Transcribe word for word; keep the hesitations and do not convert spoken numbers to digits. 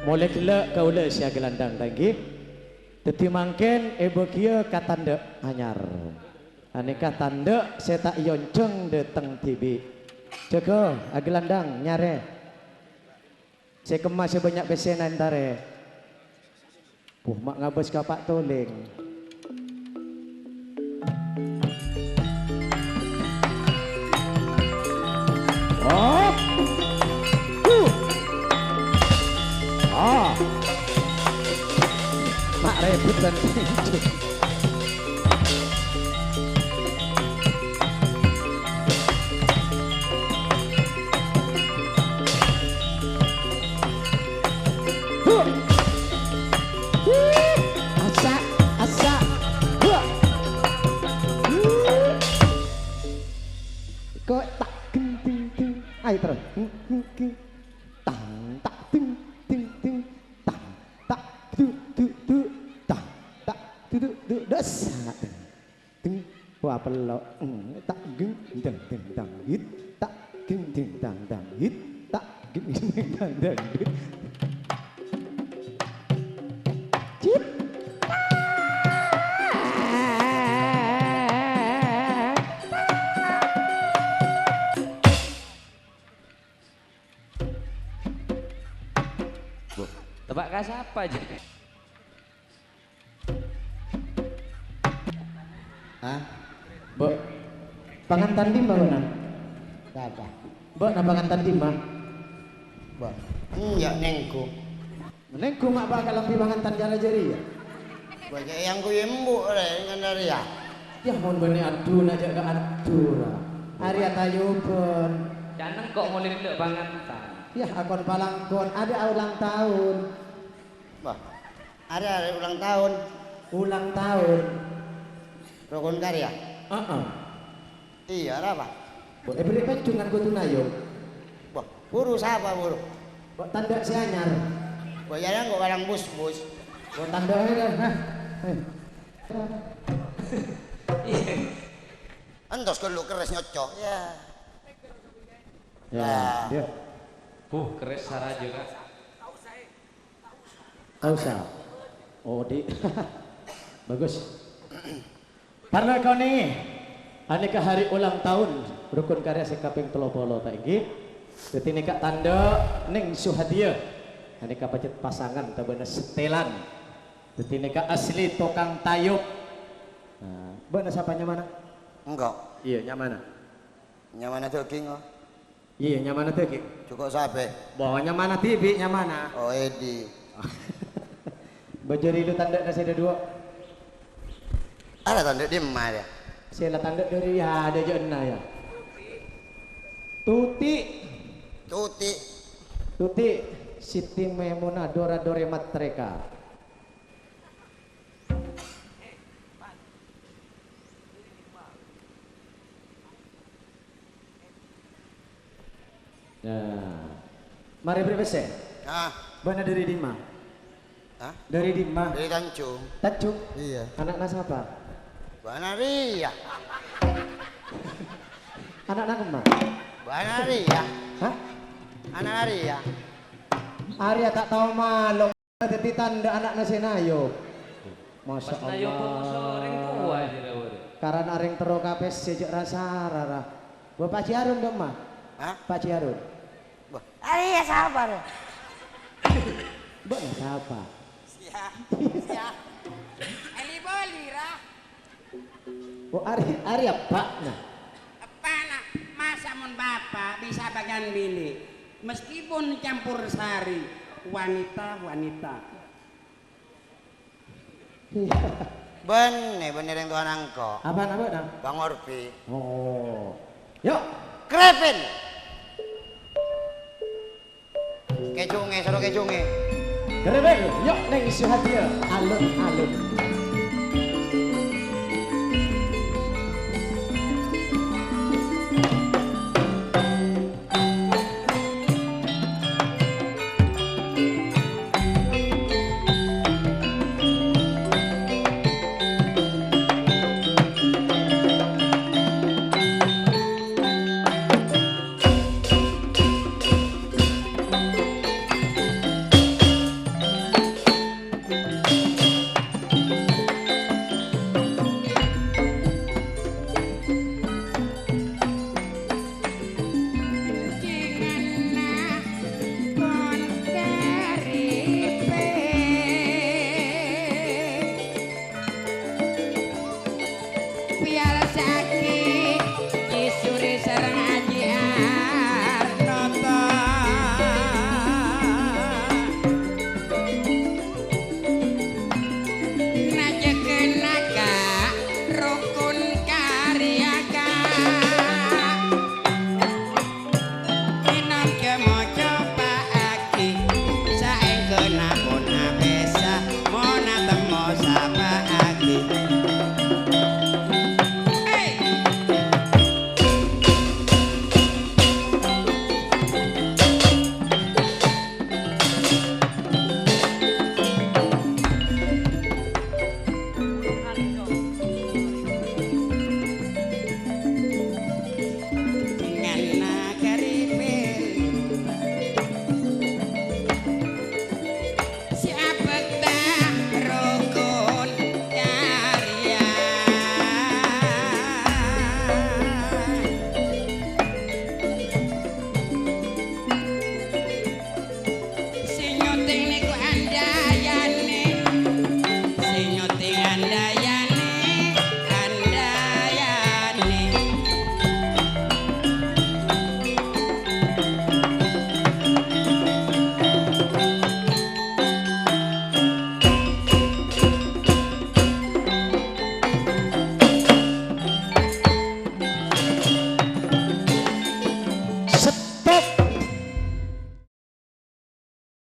Molè ghellâ' kaulâ sè aghâlandhâng, ta' ènggi? Dhâddhi mangkèn èbâghiyâ ka tandhâ' anyar. Anèka tandhâ' sè ta' èyonjhâng dhâteng dhibi'. Jâgâ, aghâlandhâng, nyarè. Sè kemma sè bânnya' pèssèna èntarè. Wah, ma' ngabâs ka Pa' Tolèng. Oh. Huh. Ah. Ma' rèbut bân. Asa', asa'. Kok tak geng, geng, geng. Ayo terus. Geng, geng, geng. Tang, tak, ding, ding, ding. Tang, tak, du, du, du. Tang, tak, du, du, du. Dos. Deng, wah, pello'. Hmm, tak geng, deng, deng, dang, hit. Tak geng, deng, dang, dang, hit. Tak geng, deng, dang, dang, hit. Cip. Tebak ka sapa, Jek? Hah? Mbok, pangantan dimma, Mbok, nah? Sapa? Mbok, nah, pangantan dimma? Mbok. Enjâ', nèngghu. Nèngghu ma' bâkal embi' pangantan jârèya. Mbok, cè' yang ku embu' rè, ngan rèya. Yâ, mon bânnè adhu, na' jâ' ka adhu, ra. Arèya tayobân. Jhâ' nèng kok molè ellè' pangantan. Yâ, akon palangkon, adâ' ulang taon. Wah. Arè-arè ulang taon. Ulang taon. Rukun Karya? Heeh. Iyâ, arapa? Mbok èberri' pèjhungan kodhu nayong. Wah, buru sapa, buru? Mbok tandhâ' sè anyar. Mbok jhâ' nèng kok kalang bus-bus. Mbok tandhâ' aja, dah. Nah. Eh. Entos ghâllu kerrès nyocco. Yâ. Yâ, yâ. Huh, kerrès saraja, Kak. Ausa. Oh, di. Bagus. Parlo èkaonèngè. Anèka hari ulang taon Rukun Karya sè kapèng tello polo, ta' ènggi? Dhâddhi nèka tandhâ nèng Suhadiya. Anèka pajhât pasangan tabâna setelan. Dhâddhi nèka asli tokang tayub. Nah, bâ'na sapa nyamana? Engko'. Iyâ, nyamana? Nyamana dâging, oh. Iyâ, nyamana dâging. Jhuko' sapè? Bo, nyamana dhibi', nyamana. Oh, Edi. Bâjâri lu tandhâna sè dâduwâ'. Arè tandhâ dimma, yâ? Sè la tandhâ dâri, yâ, dâjâ'na, yâ. Tuti'. Tuti'. Tuti', Siti Maimunah, dora-dore matreka. Nah. Marè bâri' pèssè. Ah. Bâ'na dâri dimma? Hah? Dâri dimma? Dâri Tanjung. Tanjung? Iyâ. Ana'na sapa? Bâ'na rèya. Ana'na kemma? Bâ'na rèya. Hah? Ana'na rèya. Arèya ta' tao malolo. Dhâddhi tandhâ ana'na sè nayo. Masya Allah. Pas nayo bhungsu rèng towa jârèya, Wur. Karana rèng terro ka pèssè jâ' ra-sara, ra. Wah, Pak Haji Harun, dâ' emma? Hah? Pak Haji Harun. Wah, arèya sapa, rè? Bâ'na sapa? Siya, siya. Eli-boli, ra. Oh, arè, arè eppa'na. Eppa'na, masa' mon bapa' bisa bâgiyân binè', meskipun campur sari, wanita, wanita. Bânnè, bânnè rèng towana engko'. Apana, apana? Bang Orbi. Oh. Yo'. Krèpèn. Kèjungè, soro kèjungè. Grebel, yo' neng Suhadiya, alun-alun. Ana'